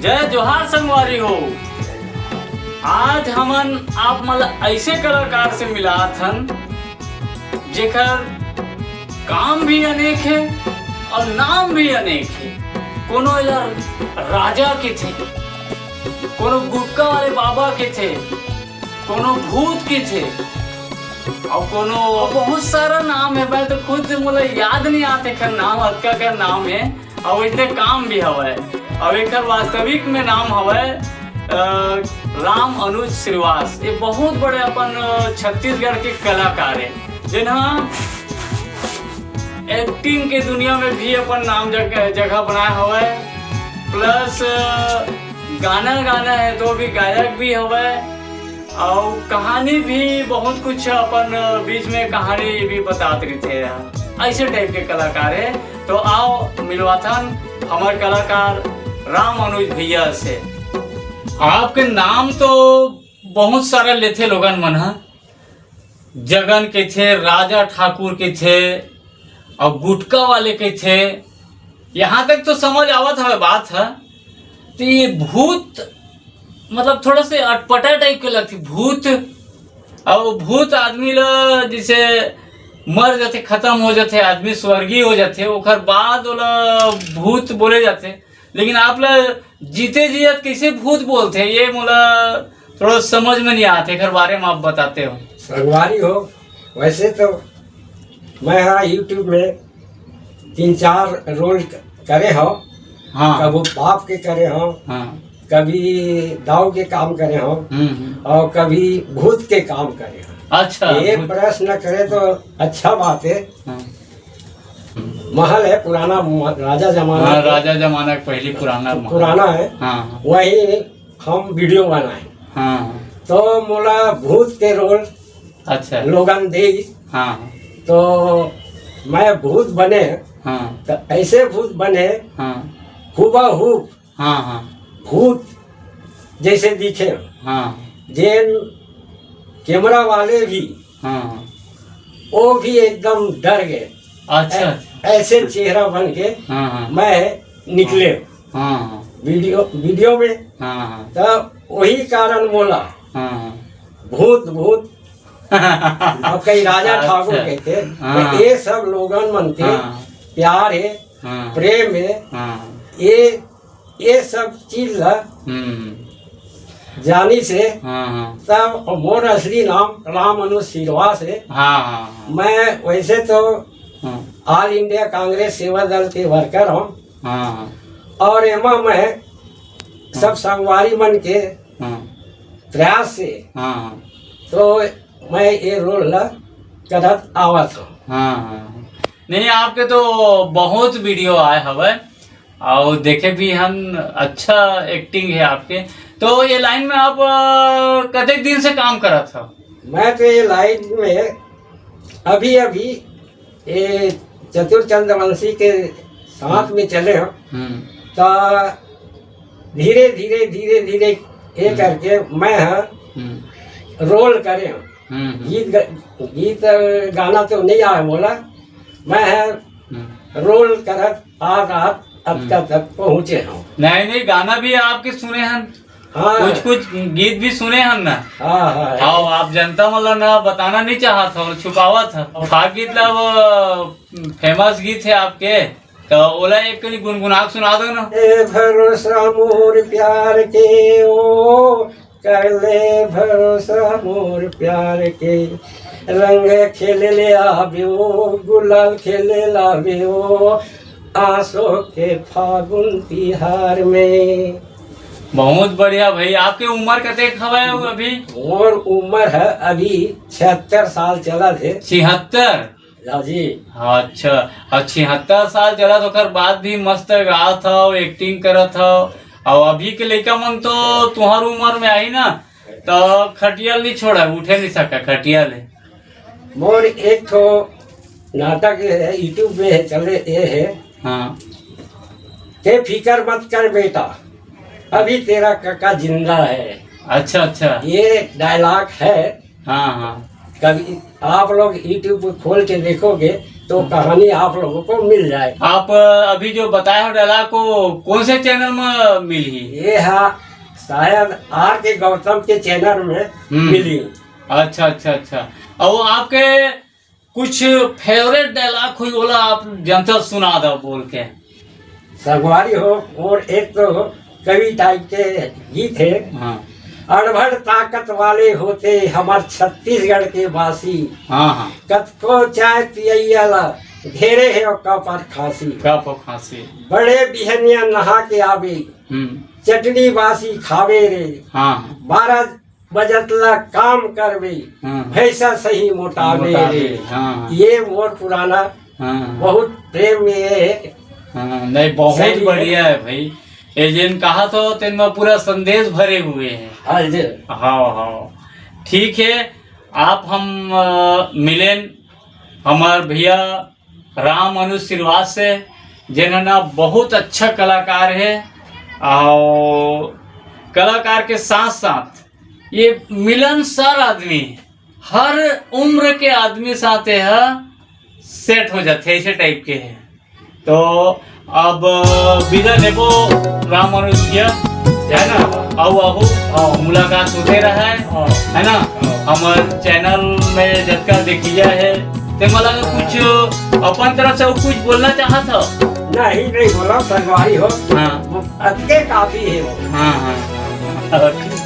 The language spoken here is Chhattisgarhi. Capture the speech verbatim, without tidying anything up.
जय जोहार संगवारी हो। आज हमन आप मन ला ऐसे कलाकार से मिलात हन, जेकर काम भी अनेक हे और नाम भी अनेक हे। कोनो एला राजा कथे, कोनो गुटका वाले बाबा कथे, कोनो भूत कथे, और कोनो बहुत सारा नाम हे। मैं तो खुद, मोला याद नहीं आते एकर नाम, अतका का नाम हे। और इतने काम भी हवय। और एकर वास्तविक में नाम हवय, अ, राम अनुज श्रीवास। ये बहुत बड़े अपन, अ, छत्तीसगढ़ के कलाकार हे, जिन्हा एक्टिंग के दुनिया में भी अपन नाम जग-, जगह बनाए हवय। प्लस, अ, गाना गाना हे तो भी गायक भी हवय। अउ कहानी भी बहुत कुछ अपन बीच में कहानी भी बतात रहिथे। ऐसे टाइप के कलाकार हे। तो आओ मिलवाथन हमर कलाकार राम अनुज भैया से। आपके नाम तो बहुत सारा लेथे लोगन मन ह, जगन कथे, राजा ठाकुर कथे, अउ गुटका वाले कथे। यहाँ तक तो समझ आवत हवे बात ह। तो ये भूत, मतलब, थोड़ा से अटपटा टाइप के लगथे भूत। अउ भूत आदमी ला जैसे मर जाथे, खत्म हो जाथे, आदमी स्वर्गीय हो जाथे, ओकर बाद ओला भूत बोले जाथे। लेकिन आप ला जीते जियत कैसे भूत बोलथे, ये मोला थोड़ा समझ में नहीं आते, एकर बारे में आप बताते हो। संगवारी हो, वैसे तो मैं हा YouTube में तीन चार रोल क-, करे हो। हाँ। कभी बाप के करे हो, हाँ। कभी दाऊ के काम करे हो, हम्म, हम्म। और कभी भूत के काम करे हो। अच्छा, ये भूत। प्रश्न करे तो अच्छा बात है। हाँ। महल है पुराना, म-, राजा जमाना हाँ, के। राजा जमाना के पहली पुराना महल। पुराना है। हाँ, हाँ। वही हम वीडियो बनाए। हाँ, हाँ। तो मोला भूत के रोल अच्छा। लोगन दे। हाँ, हाँ। तो मैं भूत बने, हाँ। तो ऐसे भूत बने, हाँ। हुबहू हाँ, हाँ। भूत जैसे दिखे। हाँ। जेन कैमरा वाले भी, हाँ, हाँ। वो भी एकदम डर गए। अच्छा, ऐ-, अच्छा। ऐसे चेहरा बन के हाँ, हाँ। मैं निकले। हाँ, हाँ। वीडियो, वीडियो में। हाँ, हाँ। तब वही कारण बोला। हाँ, हाँ। भूत, भूत। अब कई राजा अच्छा। ठाकुर कहते, हाँ। तो ये सब लोगन मन के हाँ। प्यार है, हाँ। प्रेम है। हाँ। ये, ये सब चीज ला हम्म। जानी से हाँ, हाँ। तब मोर असली नाम राम अनुज श्रीवास है। हाँ, हाँ, हाँ। मैं वैसे तो हाँ। ऑल इंडिया कांग्रेस सेवा दल के वर्कर हूँ। हाँ, हाँ। और एमा मैं सब हाँ। संगवारी मन के हाँ। प्रयास से हाँ, हाँ। तो मैं ये रोल ला करत आवत हूँ। हाँ, हाँ। नहीं, आपके तो बहुत वीडियो आए हवे और देखे भी हन, अच्छा एक्टिंग है आपके। तो ये लाइन में आप, अ, कतेक दिन से काम करत हव? मैं तो ये लाइन में अभी, अभी ये चतुर चंद्रवंशी के साथ में चले हूँ। हम्म। तो धीरे, धीरे, धीरे, धीरे ये हम्म। करके मैं ह हम्म। रोल करे हूँ। हम्म, हम्म। गीत ग-, गीत गाना तो नहीं आए मोला, मैं ह हम्म। रोल करत आज रात अतका हम्म। तक पहुँचे हूँ। नहीं, नहीं, गाना भी आपके सुने हन। हाँ। कुछ, कुछ गीत भी सुने हन ना। हाँ, हाँ। आओ, आप जनता मन ला ना बताना नहीं चाहत हो, छुपावत हो। का गीत ला वो फेमस गीत है आपके, तो ओला एक कनी गुनगुना के सुना दो ना। ए भरोसा मोर प्यार के ओ, कर ले भरोसा मोर प्यार के, रंग खेले ले आवे ओ, गुलाल खेले लावे ओ, आसो के फागुन तिहार में। बहुत बढ़िया भाई, आपके उम्र कतेक हवय अभी? मोर उम्र है अभी छिहत्तर साल चलत हे। छिहत्तर? हाँ जी। अच्छा, और छिहत्तर साल चलत, ओकर बाद भी मस्त गात हव, एक्टिंग करत हव, और अभी के लइका मन तो तुहर उम्र में आही ना, तो खटिया ल नहीं छोड़ा, उठे नहीं सका खटिया ले। मोर एक ठो नाटक है, YouTube में है, चले ये है। हाँ। ते फिकर मत कर बेटा, अभी तेरा काका जिंदा है। अच्छा, अच्छा। ये डायलॉग है। हाँ, हाँ। कभी आप लोग YouTube पे खोल के देखोगे तो कहानी आप लोगों को मिल जाए। आप, अ, अभी जो बताए हो dialogue को कौन से channel में मिली? ये हा शायद आर के गौतम के channel में हम्म। मिली। अच्छा, अच्छा, अच्छा। और आपके कुछ favourite dialogue हुई बोला, आप जनता सुना दो बोल के। संगवारी हो, और एक तो कवि type के गीत है। हाँ। अड़भड़ ताकत वाले होते हमर छत्तीसगढ़ के वासी। हाँ, हाँ। कतको चाय पियैया ला घेरे हे ओका पर खांसी। का पर खांसी। बड़े बिहनिया नहा के आवे, हम्म। चटनी बासी खावे रे। हाँ, हाँ। बारह बजत ला काम करवे, हाँ। भैंसा सही मोटावे मोटावे, रे। हाँ, हाँ। ये मोर पुराना हाँ। बहुत प्रेम में है। हाँ, नहीं, बहुत सही है। बढ़िया है भाई। ये जेन कहा तो तेन में पूरा संदेश भरे हुए हैं। हाँ जी। हाँ, हाँ। ठीक है, आप हम, अ, मिलेन हमार भैया राम अनुज श्रीवास से, जेन ह ना बहुत अच्छा कलाकार है और कलाकार के साथ साथ ये मिलनसार आदमी, हर उम्र के आदमी साथ ये ह set हो जाते, ऐसे type के है। तो अब विदा लेबो राम मनोज भैया, है ना? आओ, आओ, हाँ। मुलाकात होते रहा है, हाँ। है ना? हाँ। हमार channel में जतका देखिया है, ते मला कुछ अपन तरफ से कुछ बोलना चाहत हो? नहीं, नहीं बोला, संगवारी हो। हाँ। वो अतके काफी है वो। हाँ, हाँ, हाँ, हाँ। ठीक